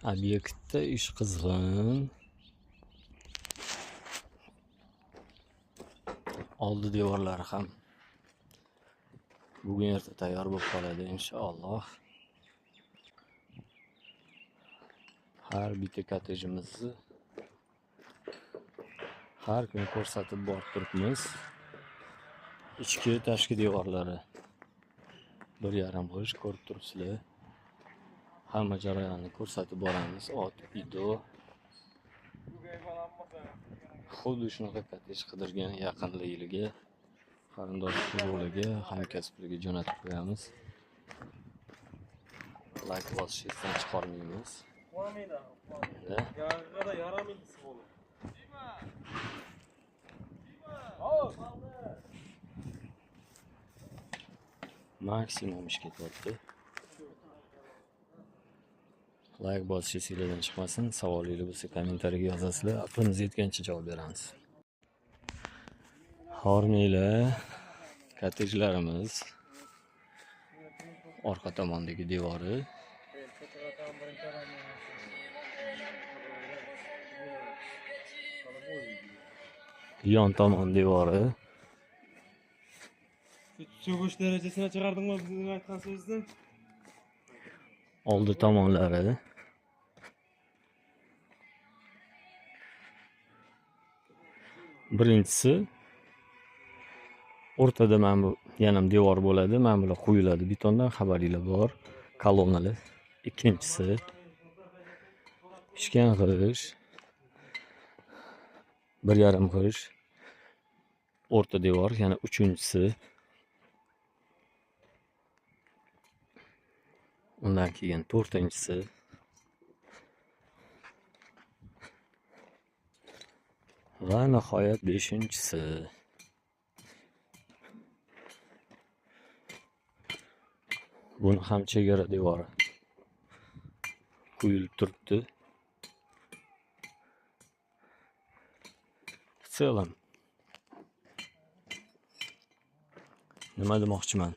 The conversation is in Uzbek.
Obyektda ish qizg'in. Oldi devorlari ham bugun erta tayyor bo'lib qoladi inshaalloh. Har bitta kottejimizni har kun ko'rsatib borib turibmiz. Ichki tashqi devorlari 1,5 g'isht ko'rib turibsizlar. Hamma jarayonni ko'rsatib boramiz. Ot, ido. Xuddi shunaqa kottej qidirgan yaqinligiga, qarindosh urug'liga, hamkasbligiga jo'natib qo'yamiz. Like bosish esdan chiqarmaymiz. Maksimum ish ketyapti. Like bosish esinglardan chiqmasin. Savolingiz bo'lsa kommentariyaga yozasizlar. Aqlimiz yetgancha javob beramiz. Hormanglar, kottejlarimiz orqa tomondagi devori. Yon tomon devori. So'kish darajasini chiqardingmi bizning aytgan so'zni? Oldi tomonlari. Birinchisi o'rtada mana bu yana devor bo'ladi, mana bular qo'yiladi betondan, xabaringlar bor, kolonnalar. Ikkinchisi pishgan g'isht, 1,5 g'isht, o'rta devor, yana uchinchisi. Undan keyin to'rtinchisi. Va nihoyat beshinchisi. Buni ham chegara devori qo'yilib turibdi. В целом nima demoqchiman?